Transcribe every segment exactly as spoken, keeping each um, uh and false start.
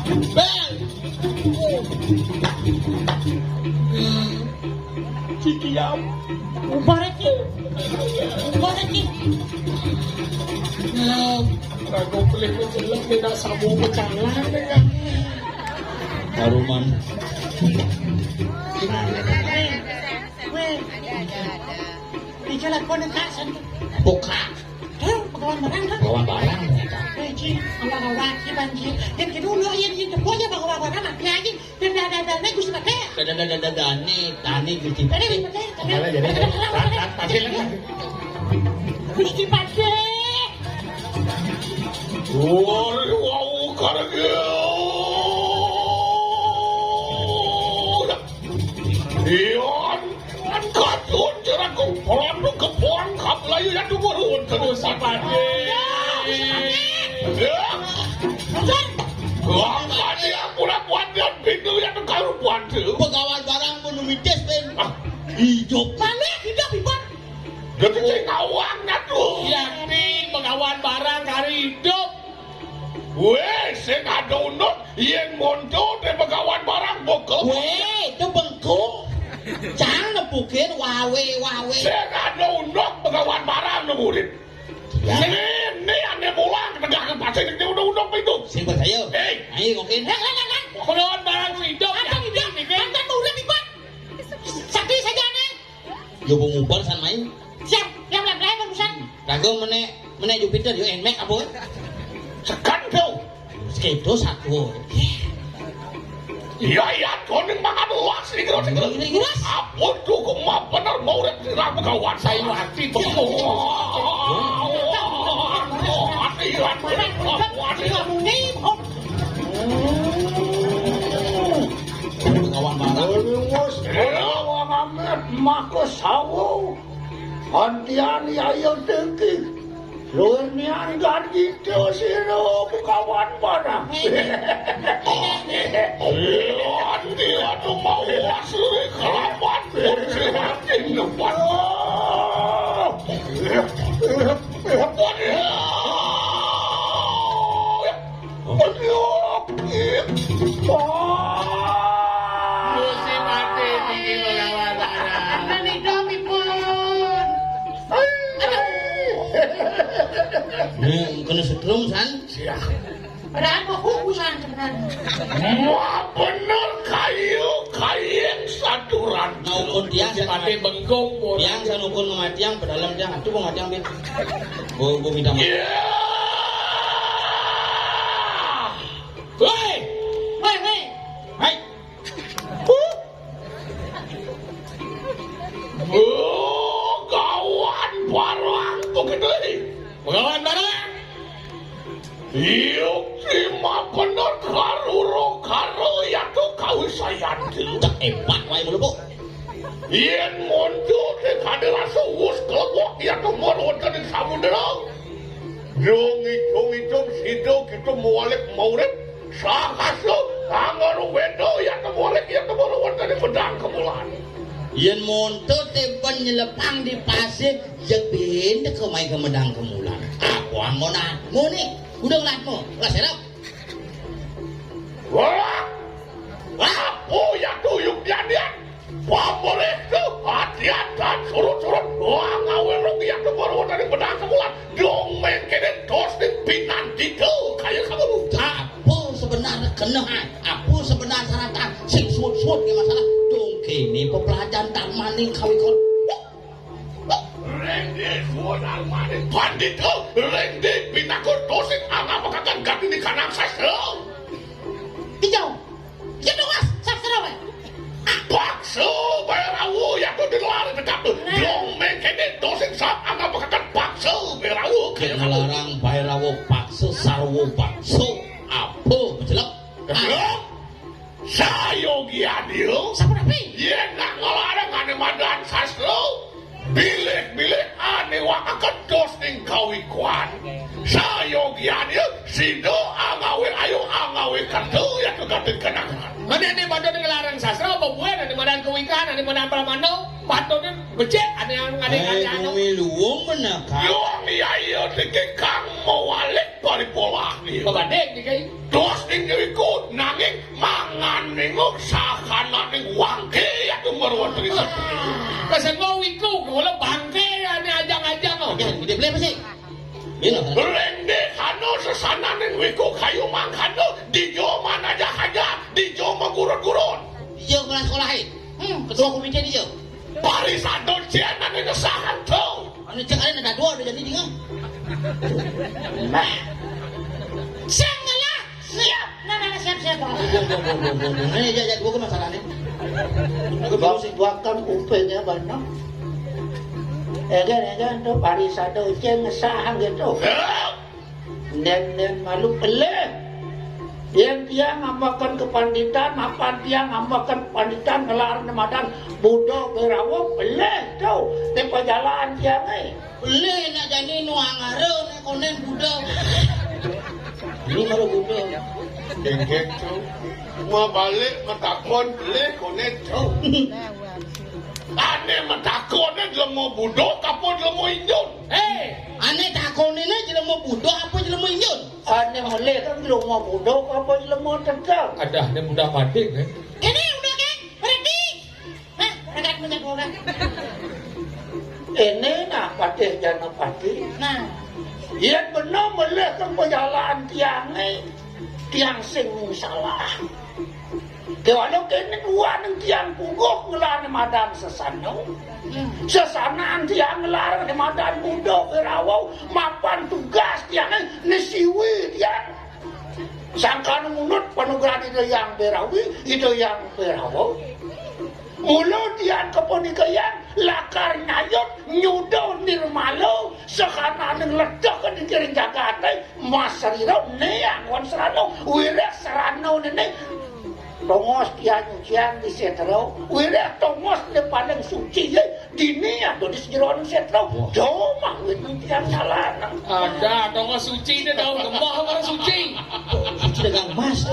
Bel. Cikiam. Ubar iki. Ubar iki. Nah, aku pilih ku jelek, tidak sambung pecalang dengan. Haruman. Weh. Di jalan kono, Kak, santu. Buka. Hah, pagawan barang, Kak? Pagawan barang, ya, Kak. Weh, Jin, awak-awak, Jin, Jin. Jin, kita dulu, Jin, Jin, tepuk aja pagawan barang, mati aja. Dan dah, dah, dah, nih, Gusti Pakai. Dah, dah, dah, dah, dah, nih, tani, Gusti Pakai. Tani, Gusti Pakai. Malah jadi. Tat, tat, tat, tat. Gusti Pakai. Wah, wah, karena Ian, Ian, kadun, jeraku, pelan, kepuan, kaplayu, ya, tunggu, terus, apa, ya, ya. Wah, dia, pura, kuat, dia, pintu, ya, tengkaru, kuat, tuh. Pagawan barang pun mitis, Ben. Ah. Hidup. Mana hidup, Iban? Dia tuh cek ngawang, dah, tuh. Iya, Ti, pagawan barang, hari hidup. Weh, sing ada unut, yen monto te begawan barang boko. Weh, itu bengkung. Cang nepukin, wawe, wawe. Sing ada unut begawan barang, no murid. Ya. Sini, ini ane mulang, tegak ke pasir, ini unut-unut itu. Sing percaya. Hei. Ayo, mungkin. Hei, hei, hei, hei. Begawan barang hidup. Apa hidup? Ini kan. Mantan murid, Iban. Sakti saja, nih. Yo, mau ngubar san main. Siap, siap, siap, siap, urusan. Ragu menek, menek Jupiter, yo, Nmax apa? Sekan, tuh. Sekedo satu. Iya, iya, koning mangan luas, ini kira, ini kira. Ini kira. Ampun, tuh, kok mah bener mau urip sirah begawan. Saya hati, tuh. Hati, hati, hati, hati. Kawan barang. Wis, wong amet maka sawu. Antian yaya teki. Lur nian kan gitu sira bukawan barang. Antian mau asli kelawan. Antian. Musim ati niki melawan tanah. Nani dong, Ipun? Aduh. Nih, kena setrum, San. Siap. Berapa kuku, San, sebenarnya? Wah, bener kayu, kayeng saturan. Nah, ukun dia, San. Pati bengkong, tiang, San, ukun kematian, pedalam tiang. Atuh, kematian, Bin. Gua, gua minta maaf. Iya. Woi! Woi, woi! Hai! Huh? Oh, kawan barang begitu ini. Kawan barang? Yuk, terima bener karuro karo ya tuh kawisayan tuh. Cek epak wae mulu, Bu. Yen monco te kade rasa wus kelebok ya tuh mor wonten ing samudra. Dong itung-itung sida kita mawalik maurip, sahasa angaro weda ya temawalik ya temoro wonten ing medang kemulan. Yen monto te ben nyelepang di pasir, ya benda kemai ke medang kemulan. Apa anggon atmu nih? Udah ngelatmu, lah serap. Wah! Wah! Oh ya tuyuk dian-dian. Pamrih tuh hadiah dan surut-surut. Wah, ngawe rugi ya tuh baru dari benang kemulan. Dong mengkene dos di pinandito kaya kamu. Apa sebenarnya kena, ha? Apa sebenarnya syaratan? Sing suwut-suwut nggih masalah. Dong kene pepelajaran darmaning kawikon. Ring di suwun armaning pandita, ring di pinakur dosing angapakaken gatini kanang sastra. Iya. Iya dong, Mas, sastra wae. Paksa Bairawa ya tuh dilar tetap tuh. Nah. Dong mengkene dosing saat angapakaken paksa Bairawa. Kaya kamu. Ngelarang Bairawa paksa sarwa paksa. Apa pecelep? Pecelep? Sayogian yo. Sapunapi? Yen nak ngelarang ane madan sastra, bilih-bilih ane wakaken dos ning kawikuan. Sayogian yo, sida angawe ayo angawe kerta ya kegaten kenangan. Mane ane madan ngelarang sastra, apa buan ane madan kawikan, ane madan pramana, patutne becik, ane, ane, eh, ane, anu. Bumi luwung bener, Kak. Luwung iya, iya, dikikang mawalik paripolah ni. Pabanding iki. Dos ning wiku, nanging mangan ninguk sakananing wangké ya kumerwatri. Kasenggo wiku, kula bangké ane ajang-ajang kok. Jangan gede beli apa sih? Bila. Rende kano sesananing wiku kayu mangkana, dijo manaja haja, dijo magurut-gurut. Iya, kepala sekolah, eh. Hmm, ketua komite dia. Parisada cianane nesahan to. Anu cek ada dua ada jadi dia. Nah. Siap ngalah. Siap. Nah, nah, nah, siap, siap. Ini aja, aja gua ke masalah nih. Aku baru sih buatkan upenya banyak. Ya kan, ya kan, tuh parisada ceng ngesahan gitu. Nen-nen malu pelih. Yen tiang ngambaken kepanditan, apan tiang ngambaken kepanditan ngelar nemadan Buddha Berawa, pelih to, te pajalan tiange. Pelih nak jani nu angara nak konen Buddha. Ini baru Buddha. Dengkek to. Mau balik matakon pelih konen to. Ane matakone jelema Buddha apa jelema Indun? Eh, ane takonene jelema Buddha apa jelema Indun? Ane melih kan jelema Buddha apa jelema Tegal? Adah, ane Buddha Pading, eh. Kene udah, Kang. Berhenti. Hah, rekat punya orang. Ini nah Patih Janapati. Nah. Yen bener melih kan pejalan tiange, tiang sing salah. Kewala kene dua neng tiang puguh ngelane madan sesana. Hmm. Sesanan tiang ngelar ne madan Buddha Berawa, mapan tugas tiange nesiwi tiang. Sangkan ngunut panugrahan Ida Hyang Berawi, Ida Hyang Berawa. Mula tiang kepunika yang lakar nyayut nyuda nirmala sakananing ledek ning kiring jagate, mas sarira ne anggon sarana, wiréh sarana nene. Tongos tiang nyucian di setra, wiréh tongos ne paling suci ye, dini ada di sejeroning setra. Wah. Do mawit tiang salah. Ada tongos suci ne daun gembah apa suci? Suci dengan emas.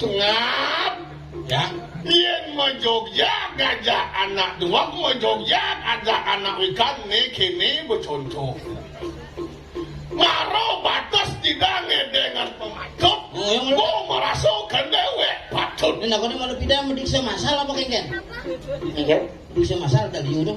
Tengap. Ya. Yen majogja ngajak anak duweg, majogja ngajak anak wikan ne kene becontoh. Maro bates tidak ngedengan pematut. Oh, yang mau merasa kan dewek patut. Ini aku ni malu pindah mediksa masal apa kengken? Iya. Bisa masal dah liu tu.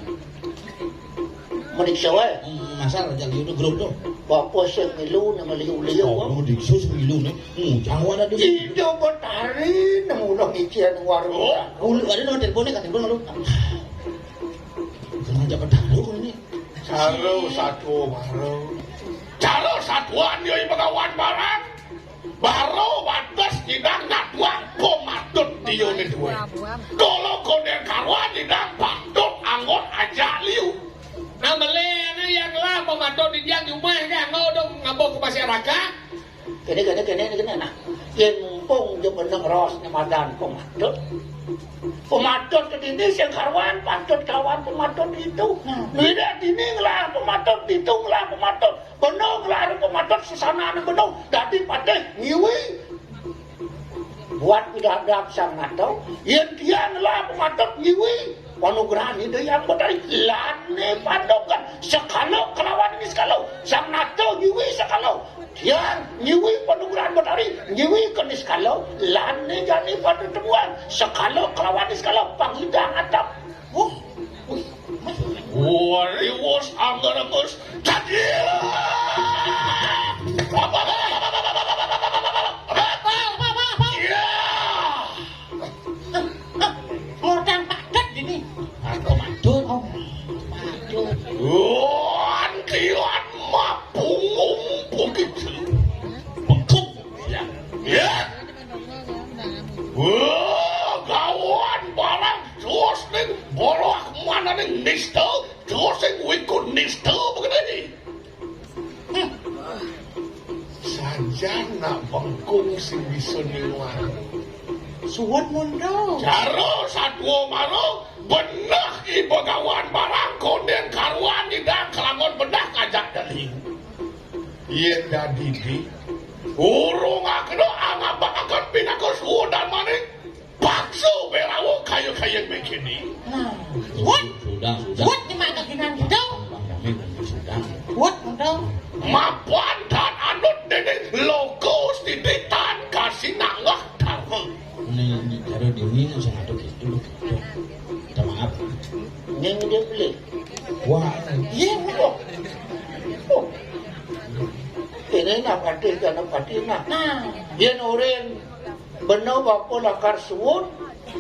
Meniksa wae. Hmm, masal dah liu tu grup tu. Bapa sing milu nama liu-liu. Oh, meniksa sing milu ni. Hmm, jangan ada. Ida Betari nang ulah ngician warung. Ulu ada nama telepon ni, kan telepon malu. Jangan jabat taruh ni. Caro satu baru. Caro satuan yo ibawan barang. Baro wates nyidang nyaduang pamatut diune duwe. Kala konden karuan nyidang patut anggon ajak liu. Nah, beli anu yang lah pamatut di dia di rumah kan, mau dong ngabok ke masyarakat. Kene, kene, kene, kene, nah. Yen mumpung dia meneng ros ne madan pamatut. Pamatut ke dini sing karuan, patut kawan pamatut itu. Nah. Nuida dini ngelah pamatut, ditu ngelah pamatut. Bena nglarang pematut sesanané bena dadi patih ngiwi. Buat pidadab sang nata, yén tiang ngelah pematut ngiwi, panugrahan Ida Hyang Betari, lané pandokan, sekala kelawan niskala, sang nata ngiwi sekala. Tiang ngiwi panugrahan Betari, ngiwi ke niskala, lané jani patetemuan, sekala kelawan niskala, pangidang atap. Wah, wih, wariwus anggeremus, cadia! Iya! Ngortang padet ini. Aku madun. Oh, madun. Wan kiwan mapungum begitu. Bekuk. Ya. Ya. Wah, gawan barang terus ning bolah mananing nista, terus sing wikut nista begini. Hmm. Sajan nak bengkung sing bisa niluan. Suwun mundha. Jaro satua mara beneh i begawan barang konden karuan nyidang kelangon bendah kajak deling. Yén dadi di, urung akena angabakaken pinaka suudan maning paksa berawa kaya-kaya mengkini. Nah, wut, sudah, sudah. Wut di mata kinan kita. Sudah. Wut, udah. Mapan tan anut dening loka Cara dini sing atuh gitu, gitu. Minta maaf. Ning dia beli. Wah. Iya, kok. Oh. Ini nak pati, kana pati nak. Nah, dia nurin. Beno bapa lakar suud,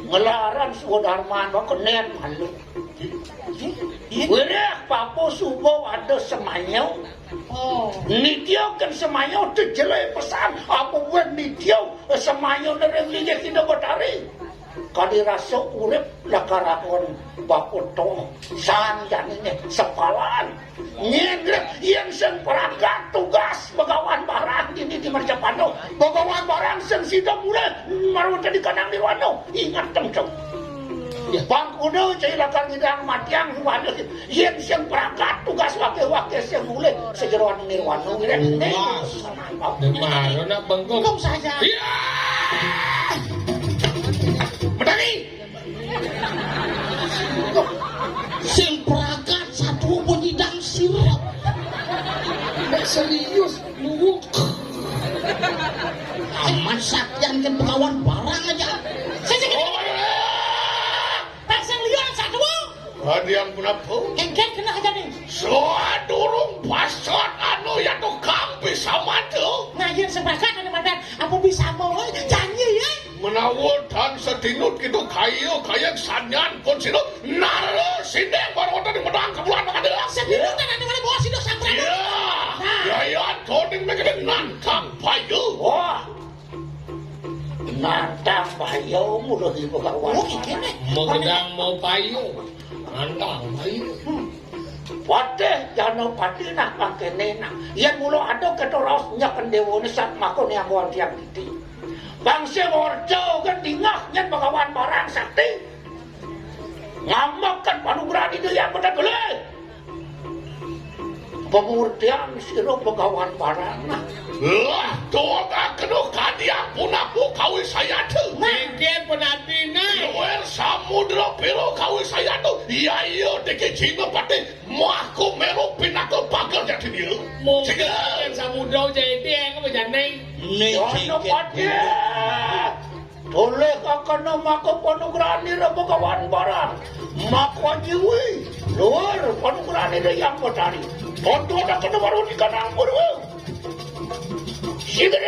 ngelaran suud Arman, bapa kenen malu. Iya, iya. Wiréh bapa suba ada semayau. Oh. Nityaken semayau, tejelé pesan, apa buat nitya semayau dereng linggih Ida Betari. Kadi rasa urip lakar akon bapa toh, san jani né sepalan. Nyén yén sing pragat tugas Begawan Barang dini di Mercapada. Begawan Barang sing sida mulih maruta di kanang nirwana. Inget teng, Cong. Ya. Bangkuna cai lakar ngidang matiang waduh. Yén sing pragat tugas wakil-wakil sing mulih sajeroning nirwana ngireh. Wah. Dék mara nak bengkok. Kok saja. Iya. Medani. Sing pragat satu penyidang sirep. Nek serius, luwuk. Amat saktian ke Begawan Barang aja. Sing, sing, sing. Tang sing liya satu. Hadian punapa? Kéngkén kena aja nih. Sadurung pasat anu ya tukang bisa mati. Nah, yén sepakat anu madan, apa bisa mau janji ya? Menawa tan sedinut gitu kaya kaya sanyan pun sinut nara sindeng baru di medang ke bulan ada. Sedinut tan anu mana bawa sinut samperan. Iya. Nah. Ya ya to ning mikirin nantang payu. Wah. Nantang payu mula di Begawan. Oh, iki nih. Magedang mau payu. Nantang payu. Hmm. Patih Janapati nah mangkéné nah. Yén mula ada kita raos nyaken déwané sat mako nyangguan tiang titi. Bangsa warga kan dingah nyén Begawan Barang sakti. Ngambeken panugrahan Ida Hyang Betari. Pamurtian sira Begawan Barang. Lah, tuwakakno kadiang punaku kawisayatu. Inggih penantiné. Luwir samudra pira kawisayatu. Iya, iya, diki Jinapati. Mah ku meru pinaka pager jati dia. Mungkin samudra jati yang apa jane? Ning Janapati. Tolih kakana maka panugrahan ira Begawan Barang. Maka jiwi luwir panugrahan ira Hyang Betari. Tonton kakana baru di kanang purwa. Sidra.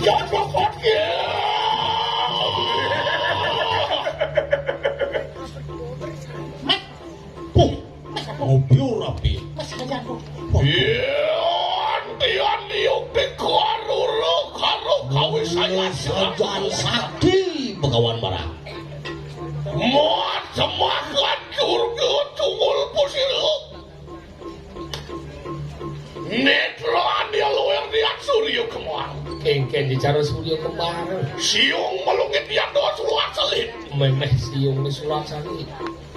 Jangan pakai. Puh, ngopi ora, Pi? Wis aja aku. Iya, antian liuk di karura karo kawisayas. Sajan sakti Begawan Barang. Muat semakan surga tungul pusira. Netra ania luwir niat surya kembar. Kéngkén dicara surya kembar. Siung melungit yanda sulat selit. Méméh siung sulat selit.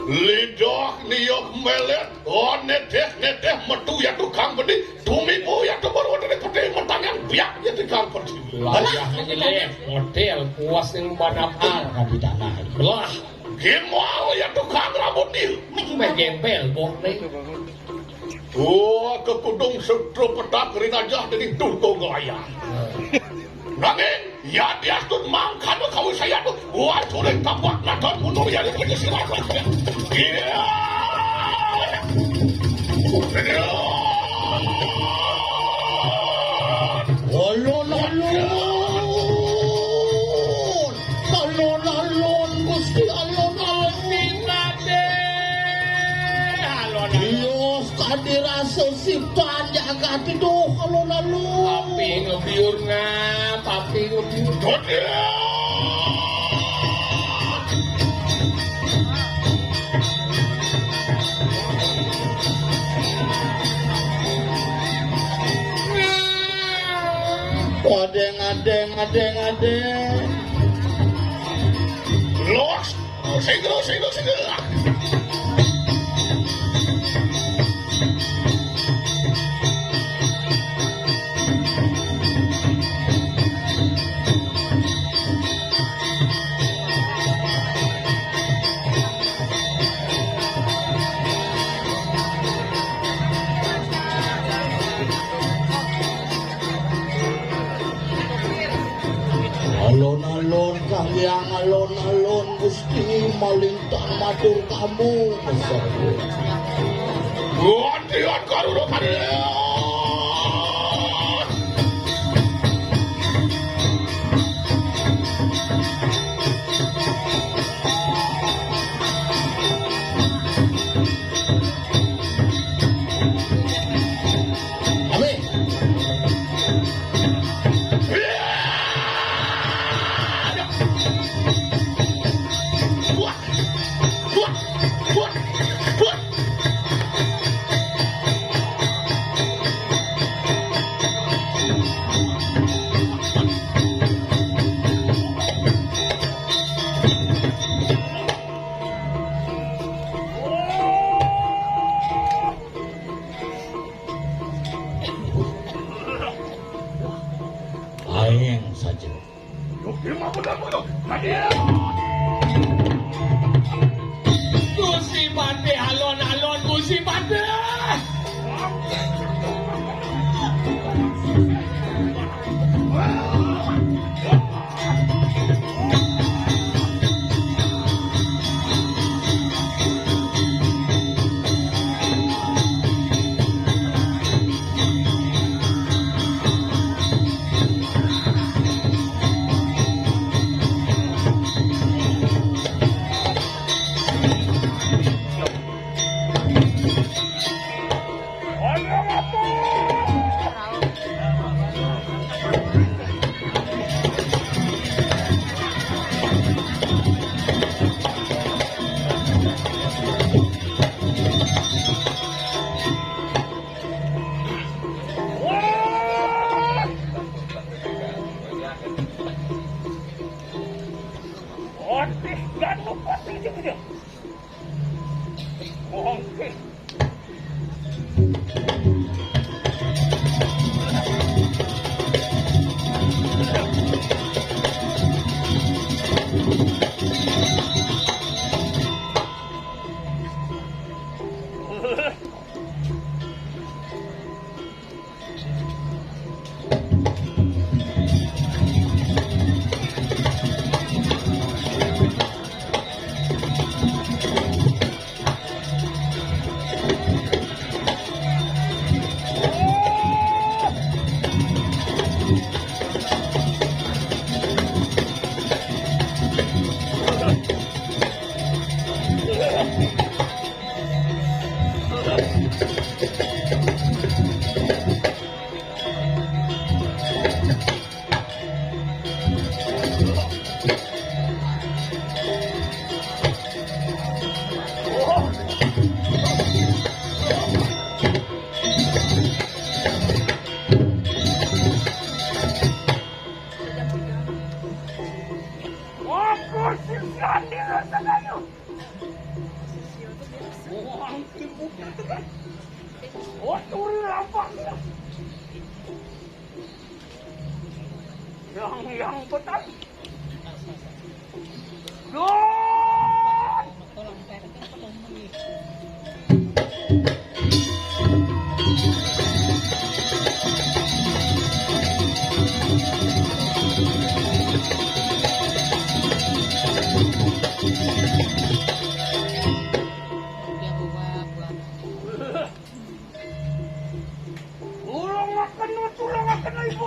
Lidah niuh melet, oh, nedeh-nedeh metu ya tukang bendi, tumibu ya tumur wetene peti mentangan biak ya tukang bendi. Layah aja leh, model puas ning banapar. Lah, gimbal ya tukang rambut dia. Meh gembel, boh, nih. Wah, kekudung setra petak rinajah dening turko ngelayang. Nanging, ya diastun mangkana kawisayatu. Wah, curing tapak nadon mundur ya di penyisiran. Iya. Iya. Alon-alon. Alon-alon, Gusti, alon-alon. Alon-alon. Iya, kadi rasa sitan jagat itu, alon-alon. Papi ngebiur ngap, papi ngebiur. Adeng, adeng, adeng, adeng. Los, singgah, singgah, singgah. Malintang matur tamu. Gantian karuna kali. Amin. Aing saja. Gusti Patih, alon-alon, Gusti Patih. Otis ganduk pasti aja. Otis. Yang, yang petani. Don! Tulungaken, tulungaken, Ibu.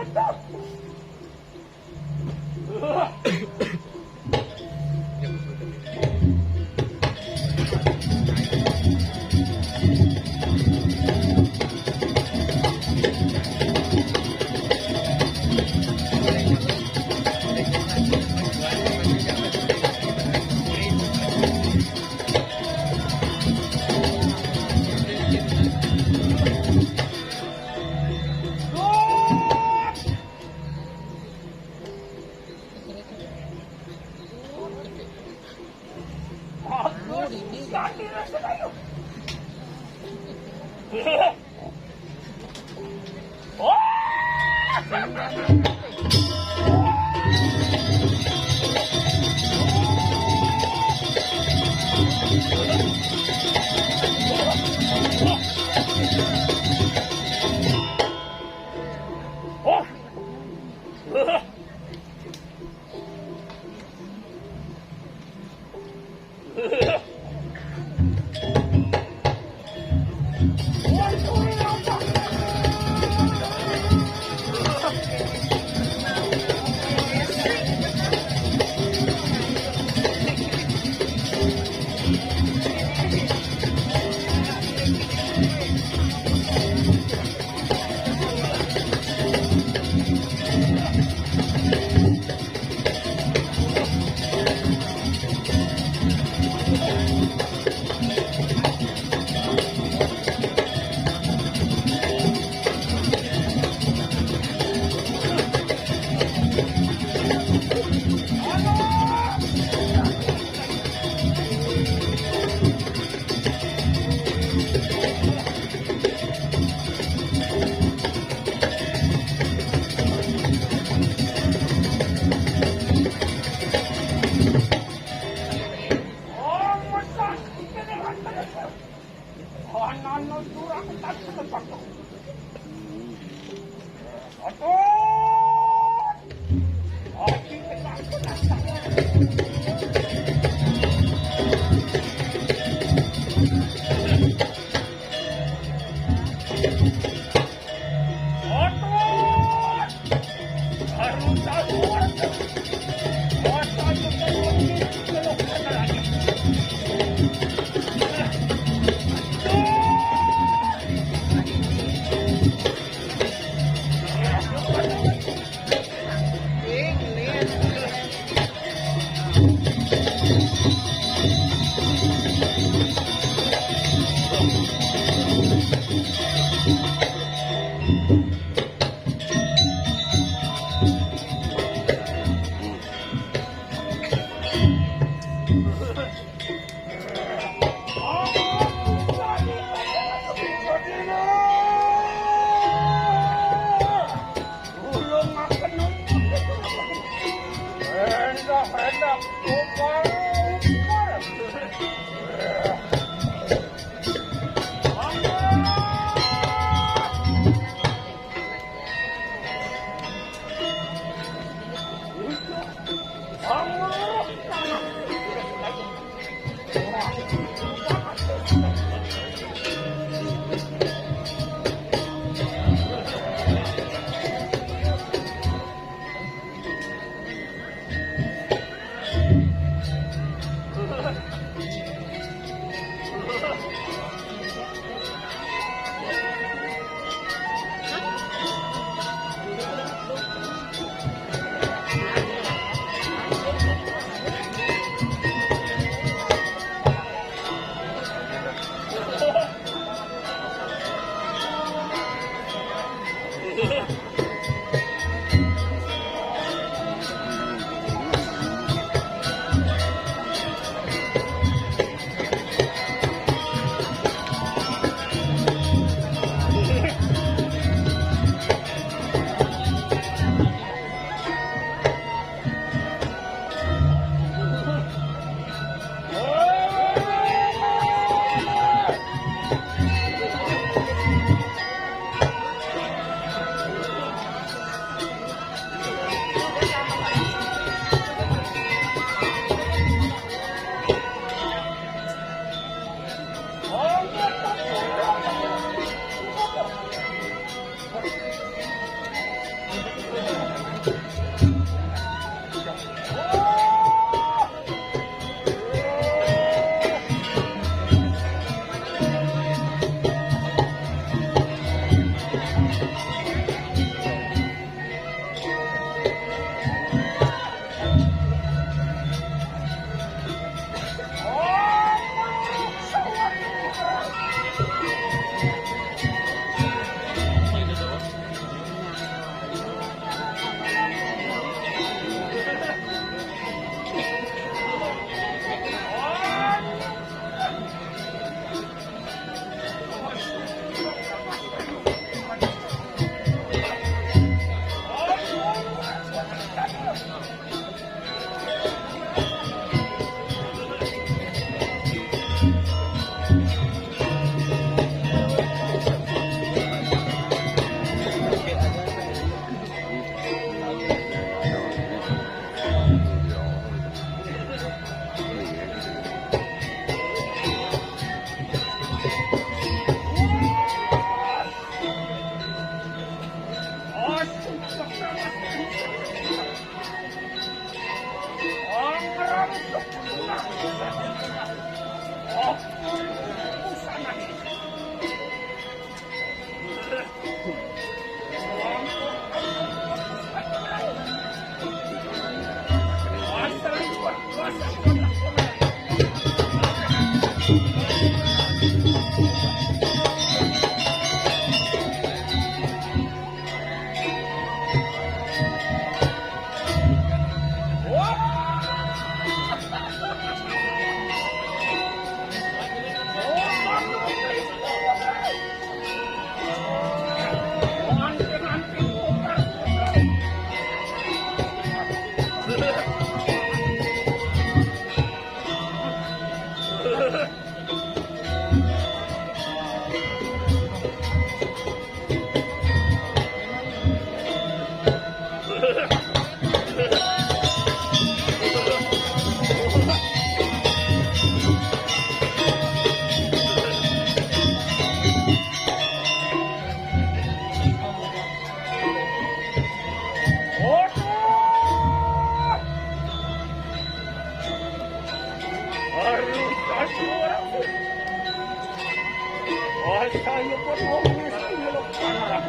Ayo, pun ngomong sing melok pangeran.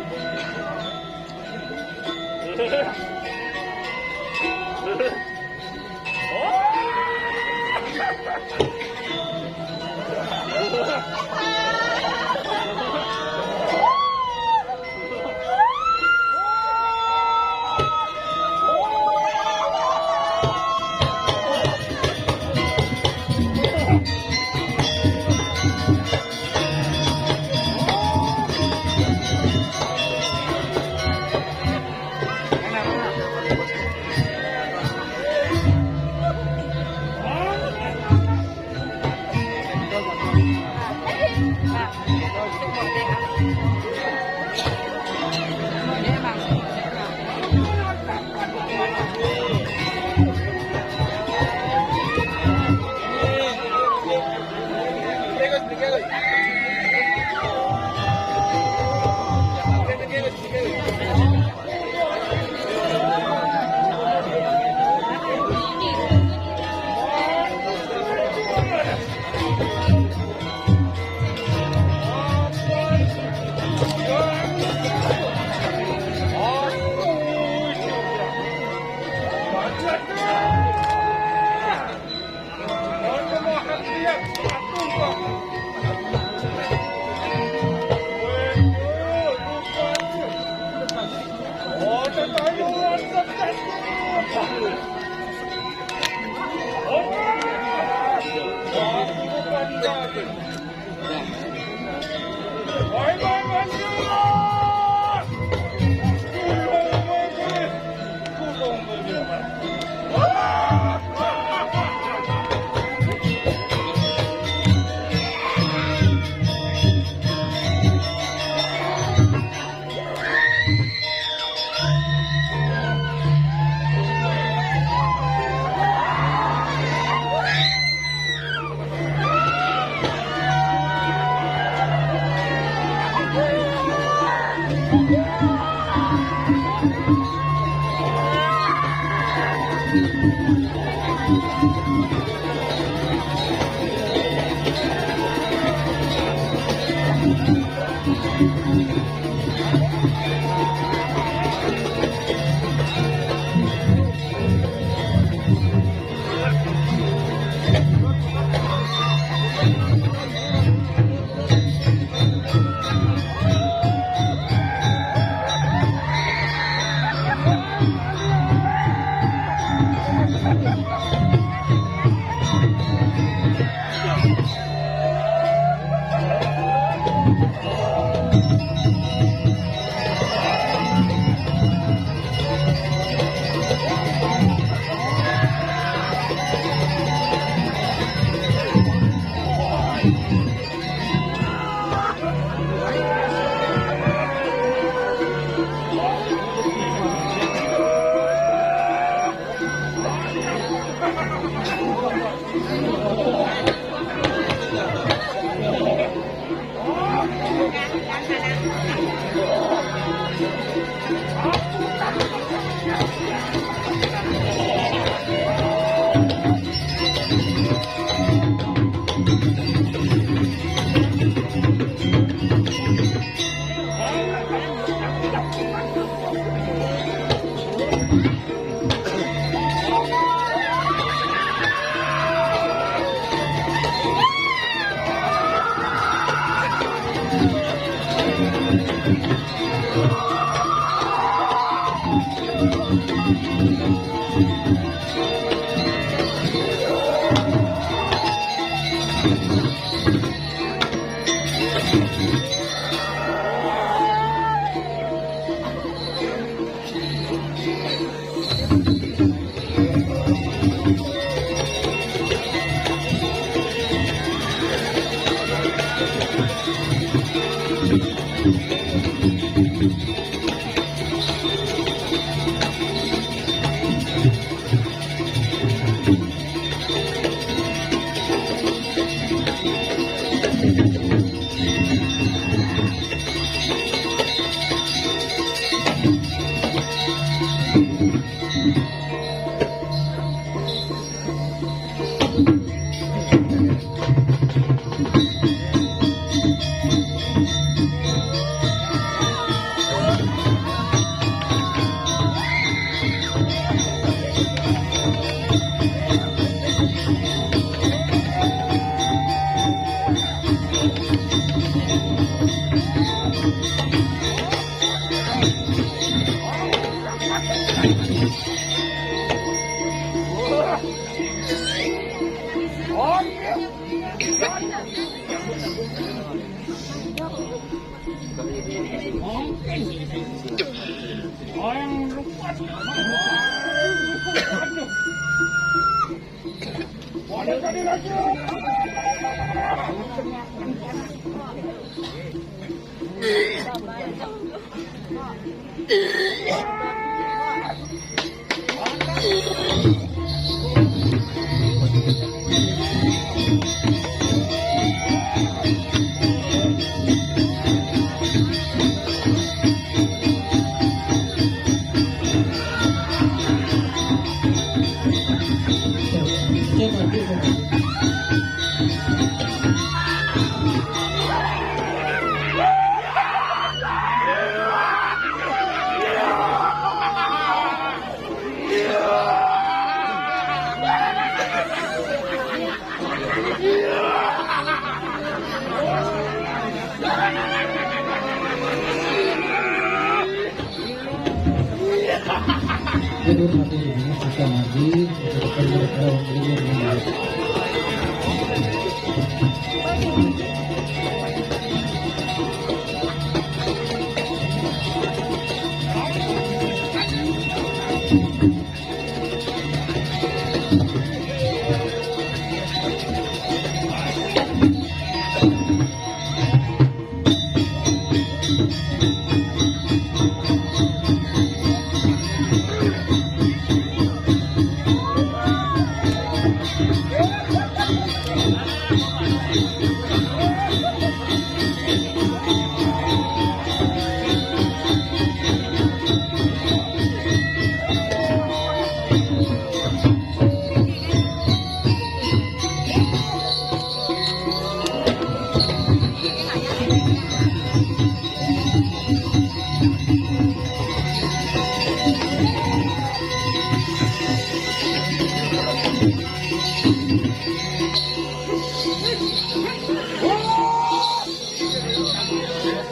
Jadi, masih ini kita lagi, kita akan berkembang.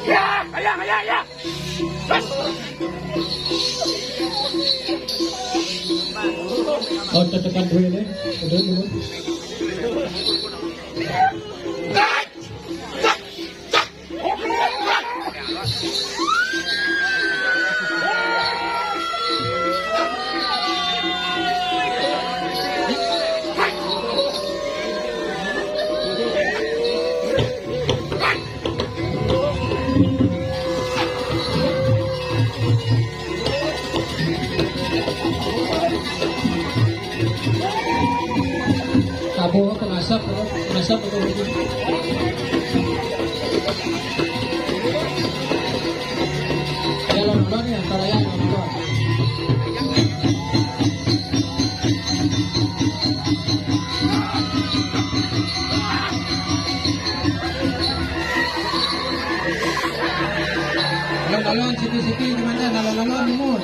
Ya, ya, ya, ya. Oh, tetekan dua ini. Udah, udah. Tabuh pengasap, pengasap itu. Ya, lon-lon ya, kalau ya, lon-lon. Alon-alon, siki-siki, gimana? Alon-alon, Mul.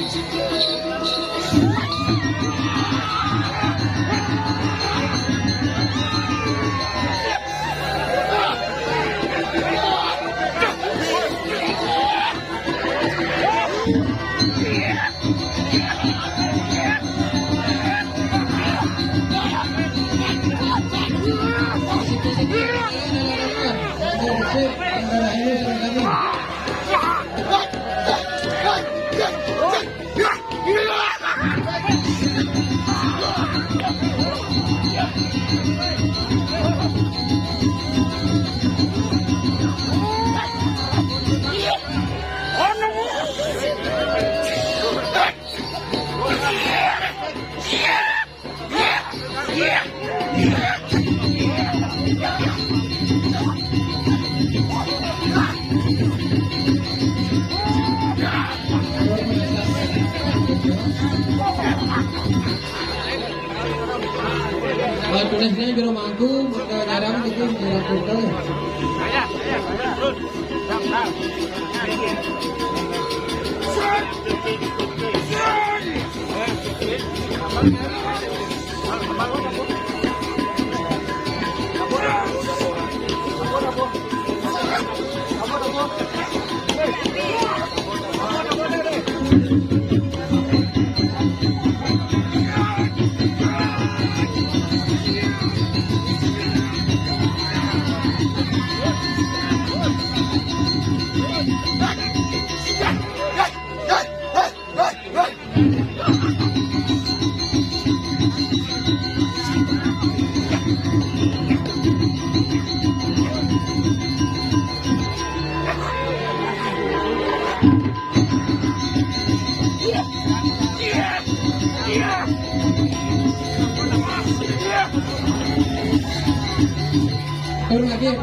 Kalau tulisnya jero mangku, udah jarang gitu, jarang kumpul. Tabuh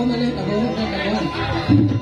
malih, tabuh, tabuh.